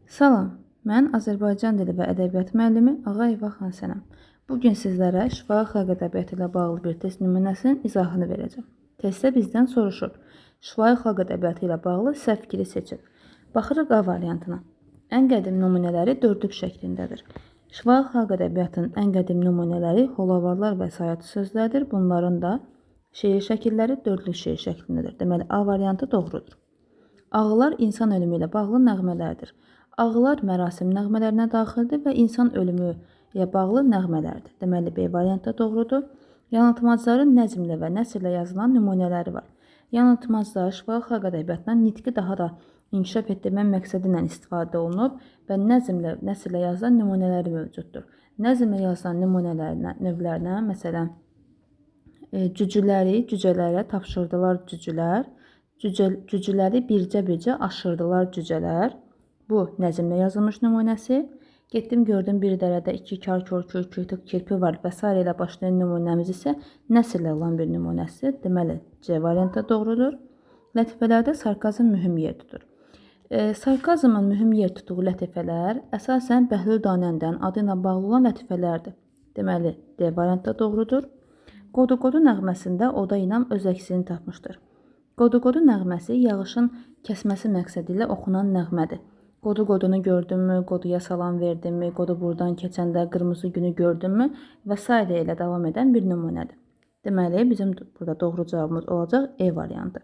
Salam, mən Azərbaycan dili və ədəbiyyatı müəllimi Ağayeva Xansənəm. Bu gün sizlərə şifahi xalq ədəbiyyatı ilə bağlı bir test nümunəsinin izahını verəcəm. Testdə bizdən soruşur: şifahi xalq ədəbiyyatı ilə bağlı səhv fikri seçin. Baxırıq A variantına. Ən qədim nümunələri dördlük şəklindədir. Şifahi xalq ədəbiyyatının ən qədim nümunələri holavarlar və sayatı sözlərdir. Bunların da şeir şəkilləri dördlük şeir şəklindədir. Deməli, A variantı doğrudur. Ağılar insan ölümü ilə bağlı nəğmələrdir. Ağılar mərasim nəğmələrinə daxildir və insan ölümü ilə bağlı nəğmələrdir. Deməli, B variantı da doğrudur. Yanıltmacların nəzmlə və nəsrlə yazılan nümunələri var. Yanıltmaclar şifahi xalq ədəbiyyatından nitqi daha da inkişaf etdirmək məqsədi ilə istifadə olunub və nəzmlə, nəsrlə yazılan nümunələri mövcuddur. Nəzmlə yazılan nümunələrinə, növlərinə, məsələn, cücüləri cücələrə tapşırdılar cücülər, cücüləri bircə-bircə aşırdılar cücələr. Bu nəzmlə yazılmış nümunəsi. Getdim gördüm bir dərədə iki kar kor kür kürtük kirpi var və sairə ilə başlayan nümunəmiz isə nəsrlə olan bir nümunəsidir. Deməli, C variantı da doğrudur. Lətifələrdə sarkazm mühüm yer tutur. Sarkazmın mühüm yer tutduğu lətifələr əsasən Bəhlül Danəndən adı ilə bağlı olan lətifələrdir. Deməli, D variantı da doğrudur. Qodu-qodu nəğməsində Oda İnam öz əksini tapmışdır. Qodu-qodu nəğməsi yağışın kəsməsi məqsədi ilə oxunan nəğmədir. Qodu-qodunu gördünmü, qoduya salam verdinmi, qodu buradan keçəndə qırmızı günü gördünmü və sairə ilə davam edən bir nümunədir. Deməli, bizim burada doğru cavabımız olacaq E variantı.